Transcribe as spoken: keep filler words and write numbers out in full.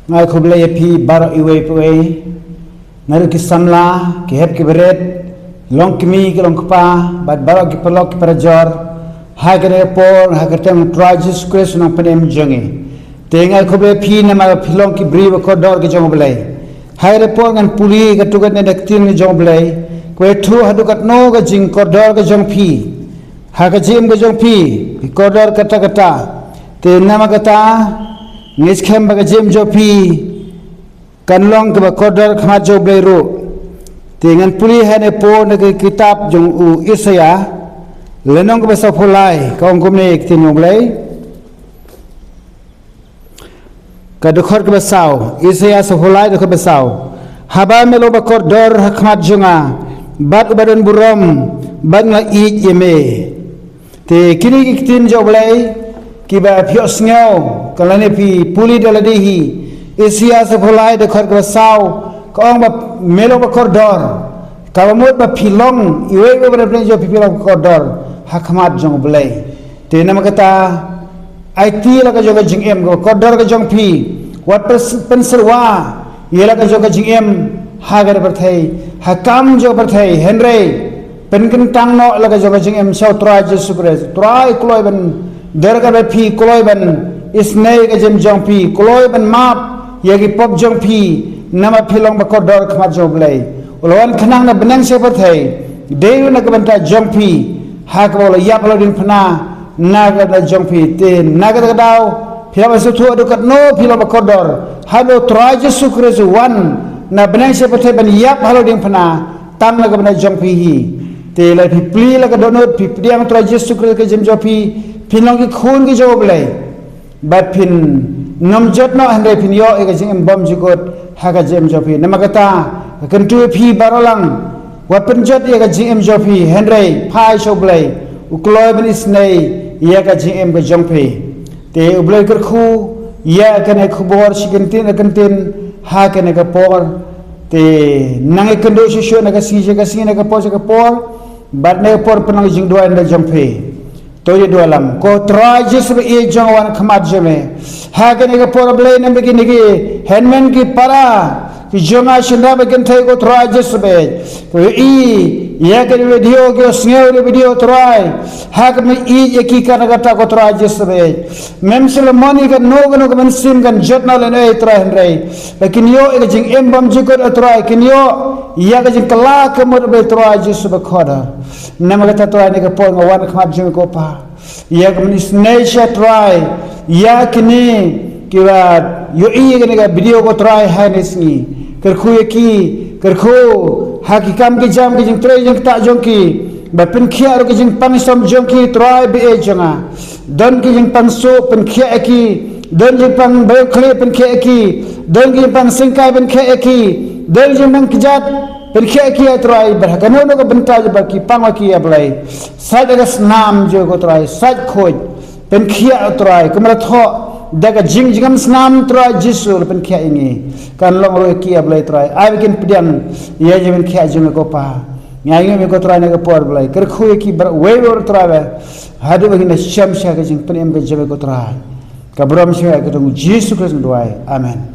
Nga ai khublei ïa phi baroh iwei pa iwei. Nga ruh ki samla, ki hep ki barit, long kmie ki long kpa, bad baroh ki paralok ki parajor. Ha kane ka por, ha ka kyrteng u Trai Jisu Khrist u nongpynim jong ngi. Te nga ai khublei ïa phi namar phi long ki briew ba kordor ki jong U Blei. Ha kane ka por ngan pule katto katne na ka ktien ka jong U Blei. Kaba ïathuh haduh katno ka jingkordor ka jong phi. Ha ka jingim ka jong phi, phi kordor katta katta. Te namar kata, nga ngeit skhem ba ka jingim jong phi kan long kaba kordor ha khmat jong U Blei ruh. Te ngan pule ha kane ka por na ka kitab jong u Isaïah, lynnong kaba sawphew lai, ka ong kumne ka ktien jong U Blei. Ka dkhot kaba saw, Isaïah sawphew lai dkhot kaba saw. Haba me long ba kordor ha khmat jong nga, bad uba don burom, bad nga ïeit ïa me. Te kine ki ktien jong U Blei, kiba phi ïohsngew, ka lane phi pule da lade hi, Isaïah sawphew lai dkhot kaba saw, ka ong ba me long ba kordor, kaba mut ba phi long, iwei iwei ba don pdeng jong phi phi long ba kordor, ha khmat jong U Blei. Te namar kata, aiti la ka jong ka jingim, ka kordor ka jong phi, wat pyn-, pynsyrwa ïa la ka jong ka jingim, ha ka pyrthei, ha kam jong ka pyrthei, hynrei pynkyntang noh la ka jong ka jingim sha u Trai Jisu Khrist. Trai kloi ban, dor ka ba phi kloi ban isynei ka jingim jong phi, kloi ban map ïa ki pop jong phi, namar phi long ba kordor ha khmat jong U Blei. U la wan khnang na bneng sha pyrthei, dei ruh na ka bynta jong phi, ha kaba u la ïap halor diengphna, na ka bynta jong phi. Te na kata ka daw, phi lah ban sngewthuh haduh katno phi long ba kordor, haba u Trai Jisu Khrist u wan na bneng sha pyrthei ban ïap halor diengphna, tang na ka bynta jong phi hi. Te lada phi plie la ka dohnud, phi pdiang u Trai Jisu Khrist ha ka jingim jong phi, phin long ki khun ki jong U Blei. Bad phin nym jot noh, hynrei phin ïoh ïa ka jingim bymjukut ha ka jingim jong phi. Namar kata, nga kyntu ïa phi baroh lang, wat pynjot ïa ka jingim jong phi, hynrei phai sha U Blei, u kloi ban isynei ïa ka jingim ka jong phi. Te U Blei kyrkhu ïa kane ka khubor shi kyntien kyntien ha kane ka por. Te nang ïakynduh shuh shuh na ka sngi sha ka sngi, na ka por sha ka por, bad na ka por pynlong jingduwai na jong phi. To ïa duwai lang. Ko Trai Jisu ba ïeit jong nga, wan khmat jong me ha kane ka por, Blei, namar kine ki hynmen ki para ki jong nga shynrang ba kynthei, ko Trai Jisu ba ïeit, ki ïohi ïa kane ka video, ki sngew ïa kane ka video, Trai, ha kaba me ïeit ïa ki, kata kata, ko Trai Jisu ba ïeit. Mem shu lehmon ïa kano kano ka mynsiem kan jot noh lehnohei, Trai, hynrei ba kin ïoh ïa ka jingim bymjukut, Trai, kin ïoh ïa ka jingkylla ka mut, Blei, Trai Jisu ba kordor. Namar kata, Trai, ha kane ka por nga wan khmat jong me, ko Pa, ïa ka ban isynei sha, Trai, ïa kine kiba ïohi ïa kane ka video, ko Trai, ha kine ki sngi. Kyrkhu ïa ki, kyrkhu ha ki kam ki jam, ki jingtrei jingktah jong ki, ba pynkhiah ruh ki jingpang shitom jong ki, Trai ba ïeit jong nga. Don ki jingpang suk, pynkhiah ïa ki. Don jingpang bakhlieh, pynkhiah ïa ki. Don ki jingpang syngkai, pynkhiah ïa ki. Don jingpang kjat, pynkhiah ïa ki, Trai, bad ha kano kano ka bynta ba ki pang, ba ki ïa, Blei, sait da ka snam jong me, ko Trai, sait khuid, pynkhiah, Trai, kumba la thoh da ka jing, jingim snam, Trai Jisu, la pynkhiah ïa ngi. Kan long ruh ïa ki, ïa, Blei, Trai, ai ba kin pdiang ïa ka jingpynkhiah jong me, ko Pa. Nga ainguh ïa me, ko Trai, ha kane ka por, Blei, kyrkhu ïa ki baroh, wei wei, Trai, ba haduh ba kin da shem sha ka jingpynim ka jong me, ko Trai. Ka burom sha me, ha ka kyrteng u Jisu Khrist nga duwai. Amen.